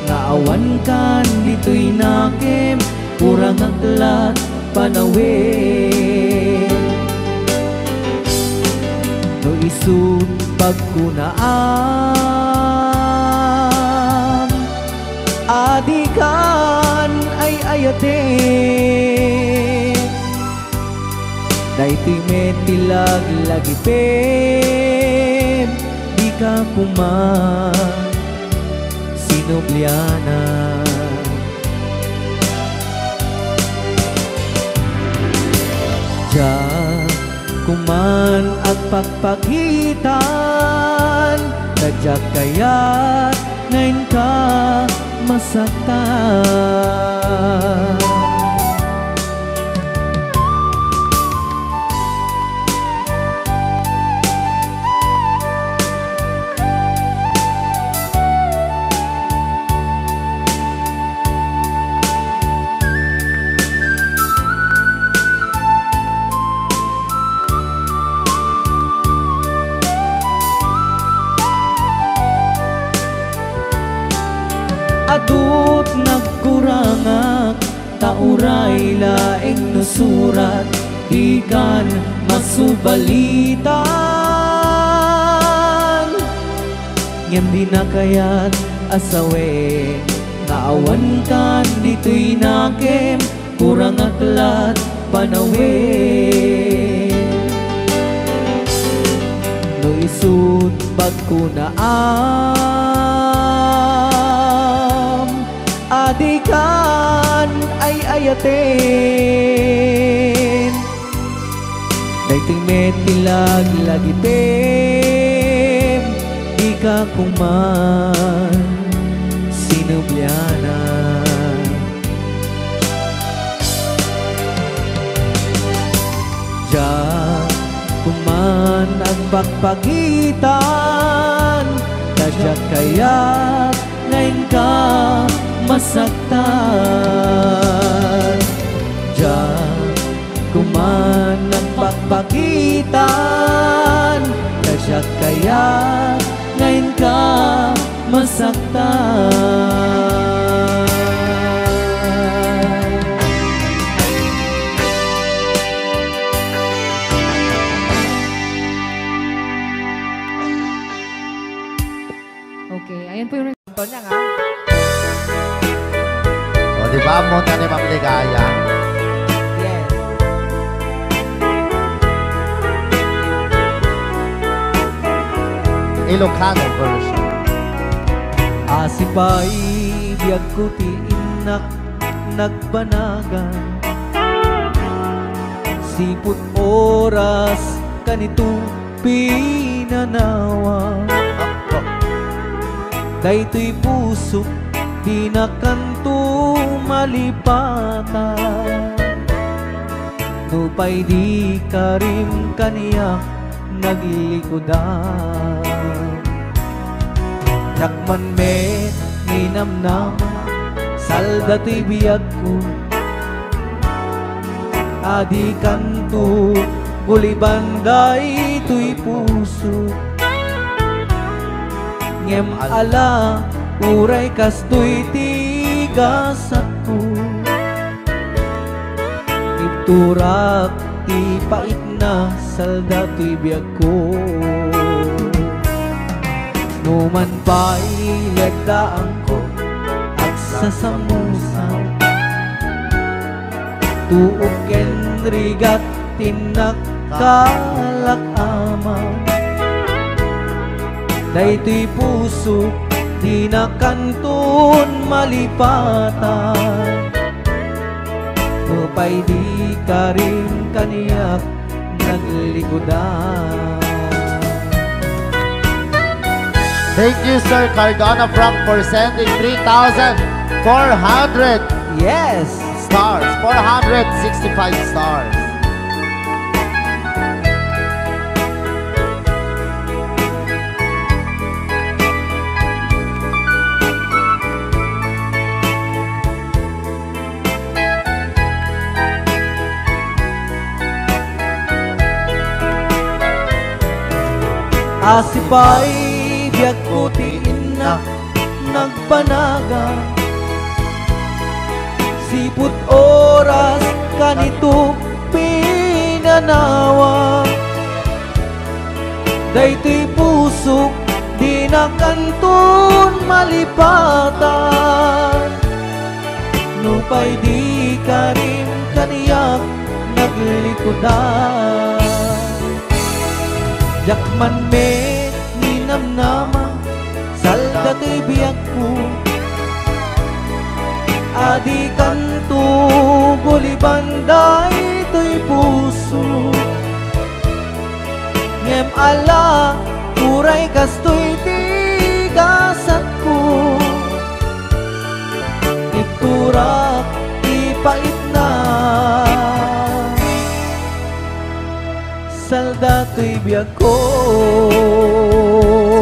nga awankan ditoy nakem, kurangak la panawen. No isu pagkunaam a dika Daytoy met ti laglagipem, dika koma sinubliana. Diak koman agpakpakitan, ta diak kayat nga inka masaktan. Adut nagkurangak, ta uray laeng no surat, dikan masubalitan. Ngem dina kayat a sawen nga awankan ditoy nakem, kurangak lat panawen. No isut' bagko naam, adikan ay-ayaten. Daytoy met ti laglagipem, dika koman sinubliana. Diak koman agpakpakitan, ta diak kayat nga inka masaktan. Diak koman agpakpakitan, ta diak kayat nga inka masaktan. Okay, ayan po yung Antonia nga. O, di ba? Ammona ni Ma'am Ligaya. Yes. Ilocano version. Asi pay biagko ti innak nagbanagan. Sipud oras kanito pinanawa. Daytoy pusok dinakanto malipata. Nupay di karim kaniak naglikudan. Diak man met ninamnama, salda toy biagko. Adikanto guliban daytoy puso. Ngem ala, uray kastoy ti gasatko. Ibturak ti paitna, salda toy biagko. Numan pay lagdaangko, agsasamusaw. Tuok ken rigat ti nakalak-ama. Daytoy pusok dinakanton malipata. Nupay di karim kaniak naglikudan. Thank you, Sir Cardona Frank, for sending three thousand four hundred Yes! stars. Four hundred sixty-five stars. Asi pay biagko ti innak nagbanagan. Sipud oras kanito pinanawa. Daytoy pusok dinakanton malipatan. Nupay di karim kaniak naglikudan. Diak man met ninamnama, salda toy biagko. Adi kanto guliban daytoy puso. Ngem ala, uray kastoy ti gasatko. Itturak ti paitna. Salda toy biagko.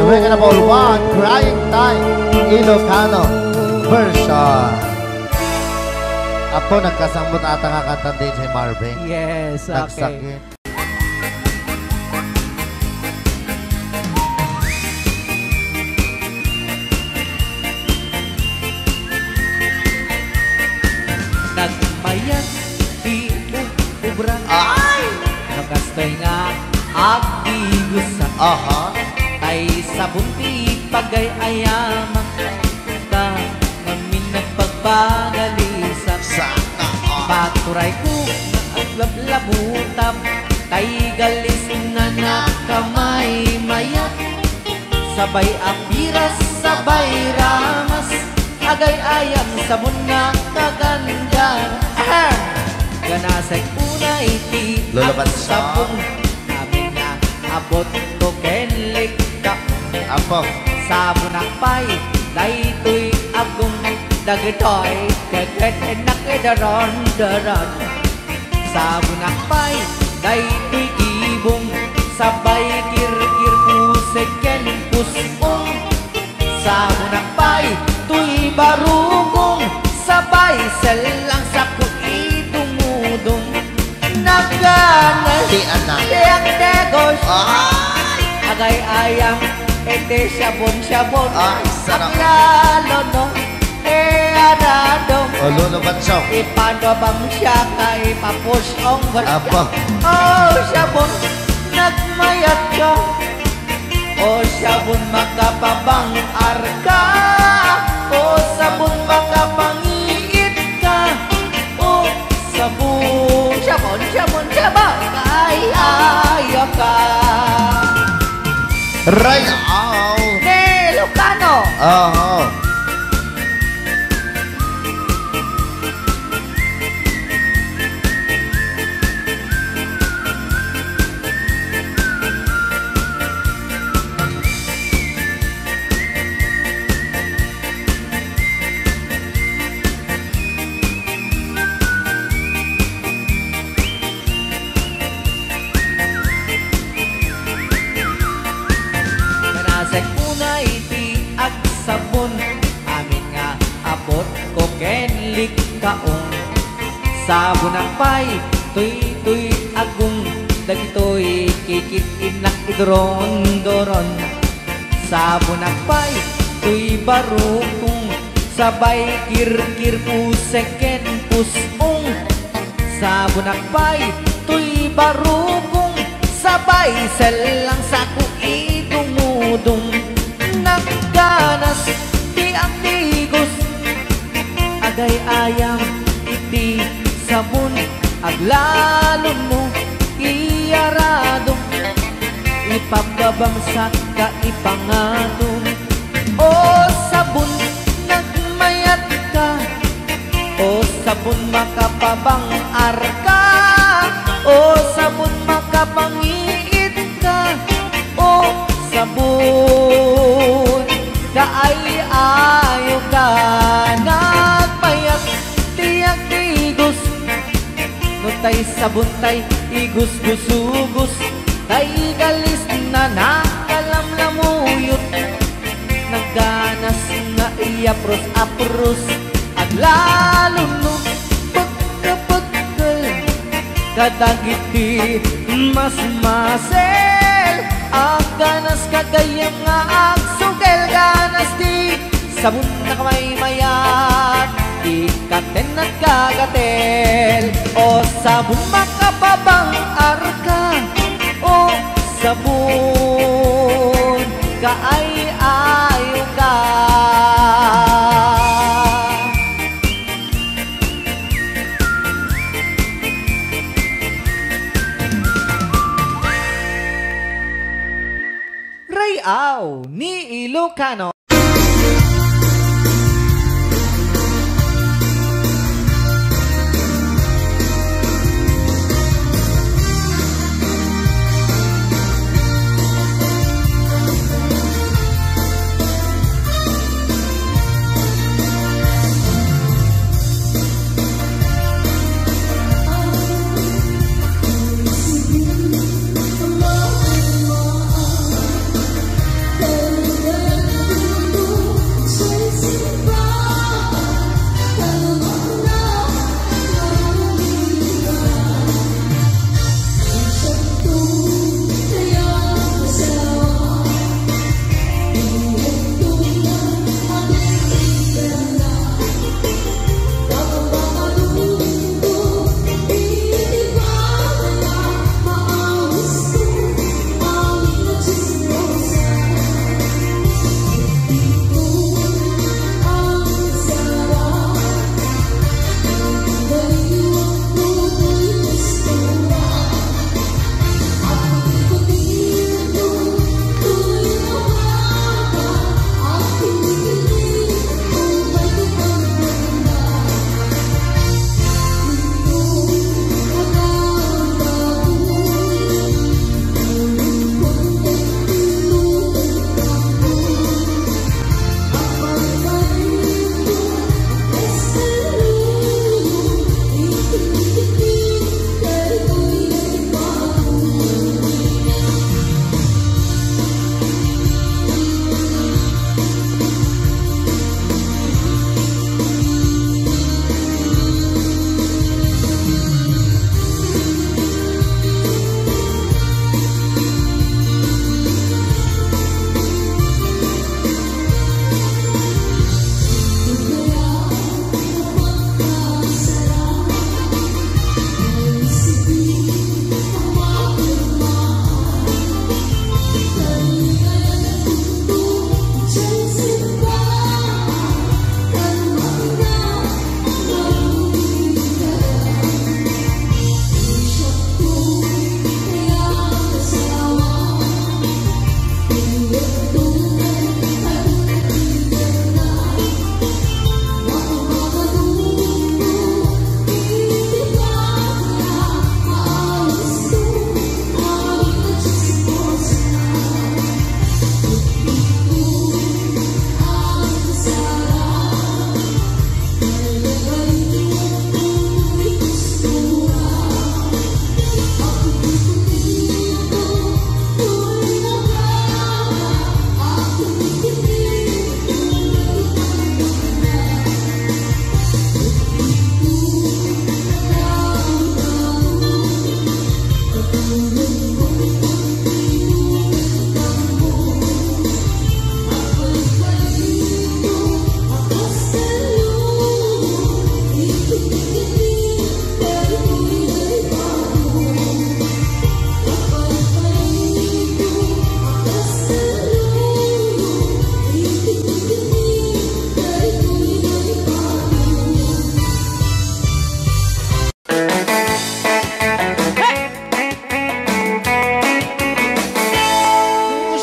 Sabay ka na, Paul Juan, Crying Time, Ilocano version. Apo, nagkasambot ata nga kanta ni D J Marvin. Yes, okay. Nagsakit. Nagmayat ti ub-, ubra. Ay! No kastoy nga agtigusa. Aha. Tay sabon ti pagay-ayamak. Ta ngamin nagpagpagalisak. Sana all. Paturayko nga aglablabutap. Tay galis na nakamaymayat. Sabay a piras, sabay ramas, agay-ayam sabon nga kaganda. Ahem! Ganasek unay ti Lolo Bansa. Agsabong, amin nga abot ko ken likka. Apo. Sabonak pay, daytoy agong dagitoy, keket enak idaron-daron. Sabonak pay, daytoy gibong, sabay kirkir pusek ken pus-ong. Sabonak pay, toy barukong, sabay sellang sako idumudong. Nagana ti anak. Ti agdegos. Ay! Agay-ayam, iti sabon-sabon. Ay, sarap. Aglalo no. E, aradong. O, Lolo Banso. Ipanobang siya ka ipapusong. Aba. O, sabon, nagmayat ka. O, sabon, makapabang-ar ka. O, sabon, makapangiit ka. O, sabon. Sabon, sabon, sabon. Ay, ayo ka. Rayaw. Ni Lucano. Aha. Kanasek unay ti agsabon, amin nga abot ko ken likkaon. Sabonak pay, toy, toy agong, dagitoy kikit-innak iduron-duron. Sabonak pay, toy barukong, sabay kirkir pusek ken pus-ong. Sabonak pay, toy barukong, sabay sellang sako idumudong. Nagganas ti agtigos, agay-ayam iti sabon, aglalo no iyaradong, ipababangsak ka ipangato. O sabon, nagmayat ka. O sabon, makapabang-ar ka. O sabon, makapangiit ka. O sabon, kaay-ayo ka. Nagmayat ti agtigos. No tay sabon tay igusgusugus, tay galis na nakalamlamuyot. Nagganas nga iyapros-apros, aglalo no pagkapagkal kadagiti masmasel. Agganas ka gayyem nga agsugel, ganas ti sabon, nakamaymayat, ikaten nagkagatel. O sabon, makapabang-ar ka. O sabon, kaay-ayo ka. Aw ni Ilocano.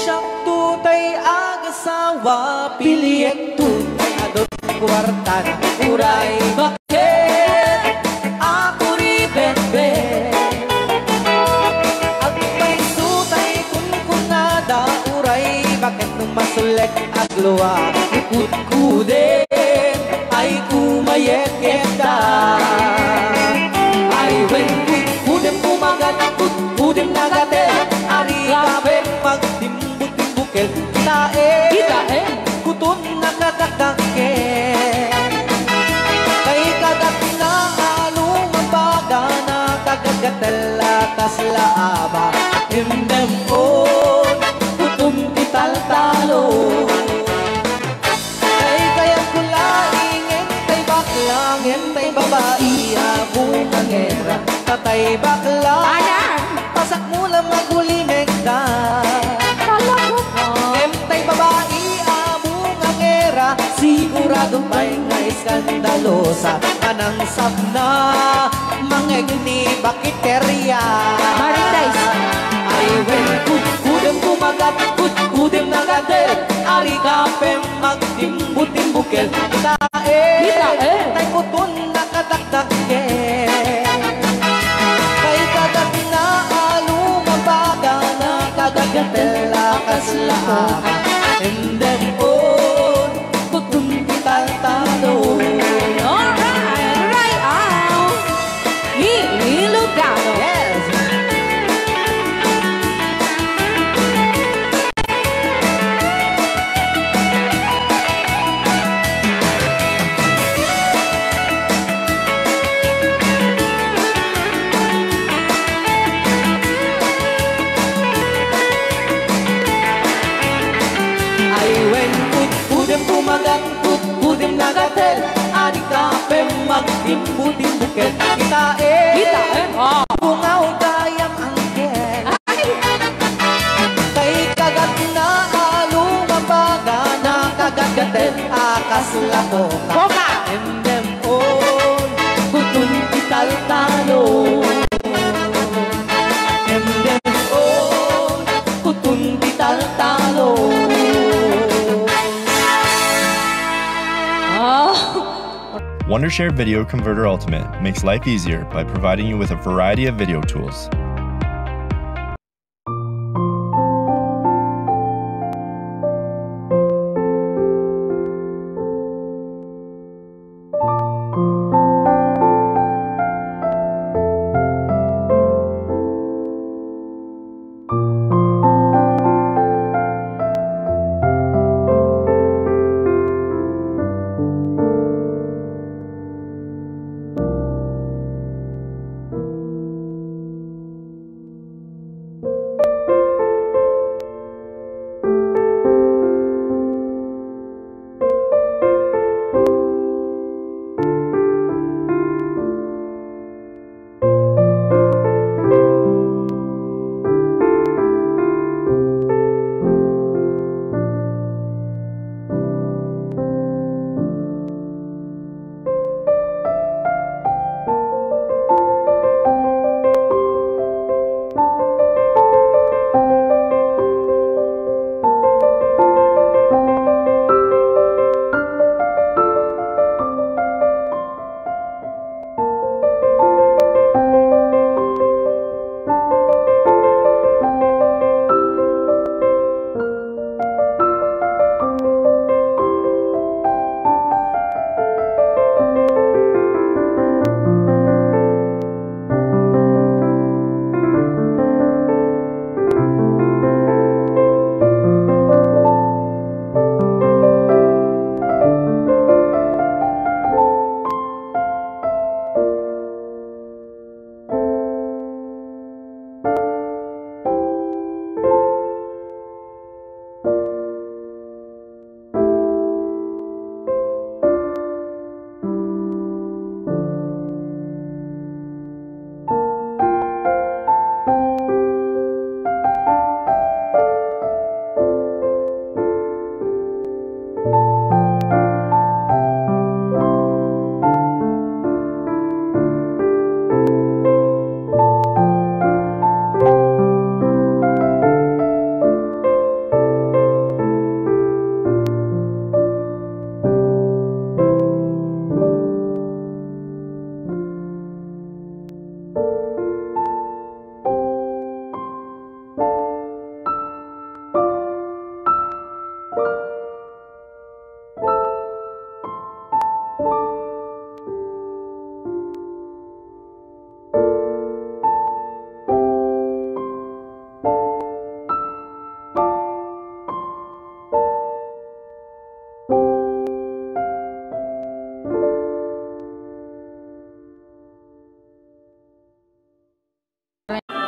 Siakto tay agasawa, piliekto tay adun kuartana, uray baket a kuribetbet. Agpayso tay kunkunada, uray baket no masulek. Aglua, kudkudem, ay kumayeketa. Ay wen, kudkudem kumagat, kudkudem nagatel, ari kapen magtimbutimbukel, kitaem, kitaem, kuton nakadakdakkel. Kay kagat na along a baga, nakagagatel a kasla a ba, imdem on, kuton ti taltalo. Ay, kayatko laeng, ngem tay bakla, ngem tay babai a bungangera. Tatay bakla, Ana? Pasakmo la magulimekda. Talaga ka? Ngem tay babai a bungangera, sigurado pay nga iskandalosa. Manangsapna, mangegni bakiteria. Marites. Ay, wen, kudkudem kumagat, kudkudem na Ay. And then, oh, kutun ti taltalon. Alright, right out. Ni Ilocano. Yes. Ay wen, kudkudem kumagat, kudkudem nagatel, adi ka pem magtimbo-timboket. Kitaem, kitaem, ah, bungaw gayam angkel. Ay. Tay kagatna a lumabaga, nakagatgaten a kasla koka. Koka. Em, dem, on, kutun ti taltalon. Em, dem, on, kutun ti taltalon. Ah. Wondershare Video Converter Ultimate makes life easier by providing you with a variety of video tools.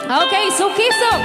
Okay, so kisog.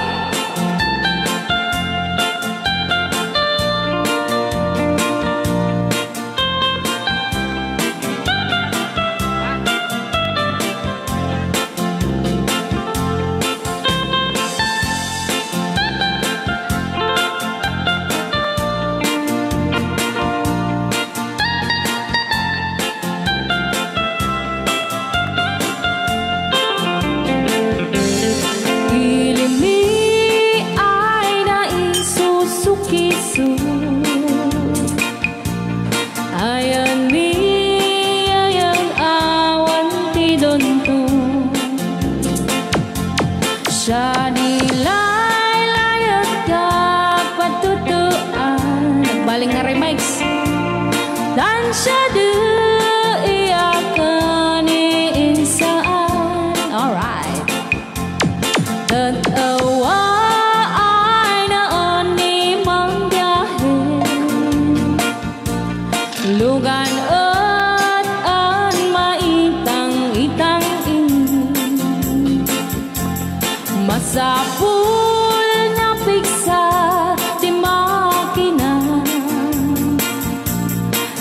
Siya di iyakan ni insaan. Alright. Tet-ewa ay naan ni mangbiahe. Lugan et an maitang-itang ini. Masapul napigsa ti makina.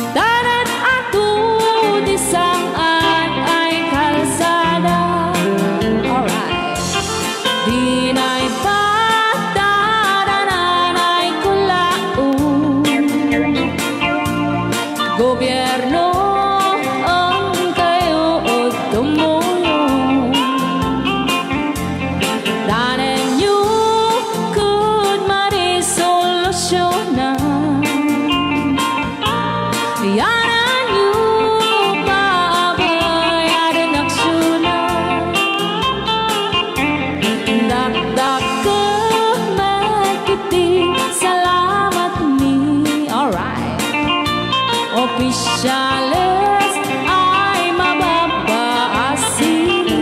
Tanet ato ti sang-at ay kalsada. Alright. Dinay patadanan ay kulaon. Gobierno, inkayo tumulong. Tanenyo ket marisolusyona. Yananyo paabayaden aksiyona. Dakdake met iti salamat mi. Alright. Opisyales ay mababa a sili.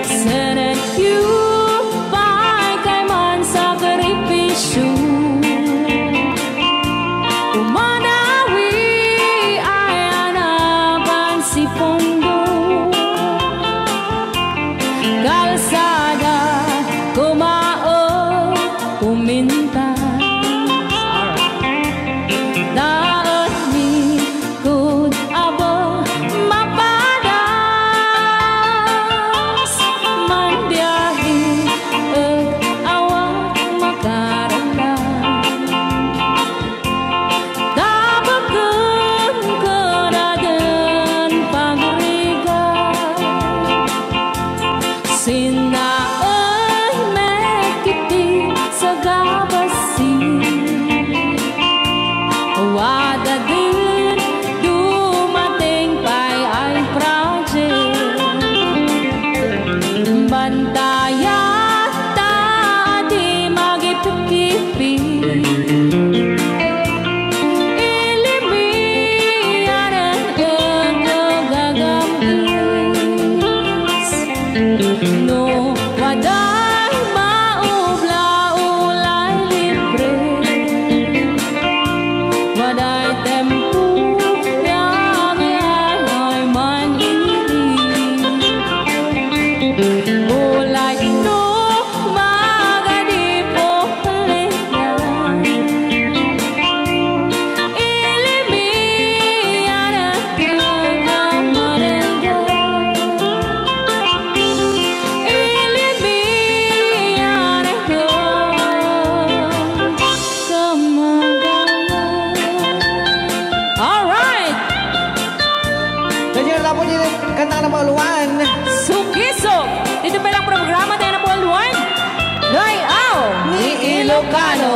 Senetyo pay kayman sakripisyo. Umanawi ay anapan si Pondo. Kalsada, kumaon, uminta. Daetmi kud abo mapadas, manbiahe et awan makararag. Tabaken kadaden pagrigat. Sinnaen met iti sagabasi. Wadaden dumateng pay ay project. Bantayat ta adi magipipipi. Ilimi anen ket gagam-is. No waday maubla, ulay libre. Waday tempo, biabiay man ini. Ulay no magadi po Alright! Kanya na po din kanta na po, Luan. Sugisog! Dito pa lang programa tayo na po, Luan. Layaw ni Ilocano.